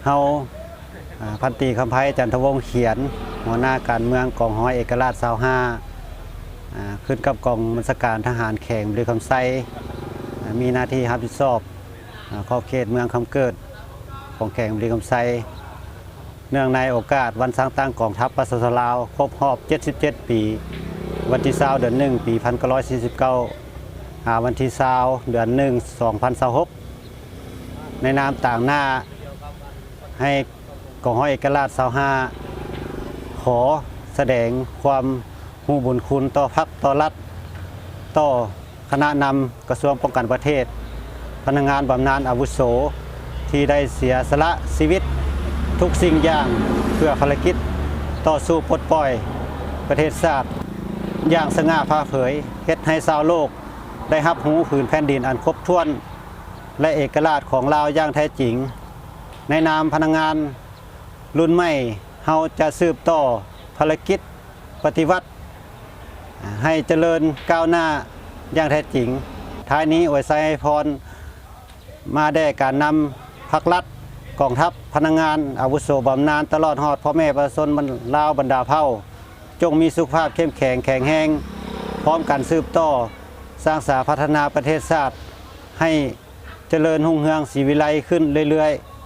ເຮົາ ອາ ພັນຕີ ຄຳໄພ ຈັນທະວົງຂຽນ ຫົວໜ້າການເມືອງກອງຮ້ອຍເອກະລາດຊາວຫ້າ ອາ ຂຶ້ນກັບກອງບັນຊາການທະຫານແຂວງບໍລິຄຳໄຊ ອາ ມີໜ້າທີ່ຮັບຜິດຊອບ ອາ ຂອບເຂດເມືອງຄຳເກີດ ຂອງແຂວງບໍລິຄຳໄຊ ເນື່ອງໃນໂອກາດວັນສ້າງຕັ້ງກອງທັບປະຊາຊົນລາວ ຄົບຮອບເຈັດສິບເຈັດປີ ວັນທີຊາວ ເດືອນໜຶ່ງ ປີພັນເກົ້າຮ້ອຍສີ່ສິບເກົ້າ ຫາວັນທີຊາວ ເດືອນໜຶ່ງ ສອງພັນຊາວຫົກ ໃນນາມຕາງໜ້າ ໃຫ້ກອງຮ້ອຍເອກະລາດຊາວຫ້າ ຂໍສະແດງຄວາມຮູ້ບຸນຄຸນຕໍ່ພັກຕໍ່ລັດ ຕໍ່ຄະນະນຳກະຊວງປ້ອງກັນປະເທດ, ພະນັກງານບຳນານອາວຸໂສ ທີ່ໄດ້ເສຍສະຫຼະຊີວິດທຸກສິ່ງຢ່າງ ເພື່ອພາລະກິດຕໍ່ສູ້ປົດປ່ອຍປະເທດຊາດຢ່າງສະຫງ່າຜ່າເຜີຍ, ເຮັດໃຫ້ຊາວໂລກໄດ້ຮັບຮູ້ຜືນແຜ່ນດິນອັນຄົບຖ້ວນ ແລະ ເອກະລາດຂອງລາວຢ່າງແທ້ຈິງ. ໃນນາມພະນັກງານລຸ້ນໃໝ່, ເຮົາຈະສືບຕໍ່ພາລະກິດປະຕິວັດໃຫ້ຈະເລີນກ້າວໜ້າຢ່າງແທ້ຈິງ. ທ້າຍນີ້ອວຍໄຊໃຫ້ພອນມາແດ່ການນຳພັກລັດ, ກອງທັບ, ພະນັກງານອາວຸໂສບຳນານ, ຕະຫຼອດຮອດພໍ່ແມ່ປະຊາຊົນລາວບັນດາເຜົ່າ, ຈົ່ງມີສຸຂະພາບເຂັ້ມແຂງແຂງແຮງ, ພ້ອມກັນສືບຕໍ່ສ້າງສາພັດທະນາປະເທດຊາດໃຫ້ ຈະເລີນຮຸ່ງເຮືອງສີວິໄລຂຶ້ນເລື້ອຍໆ.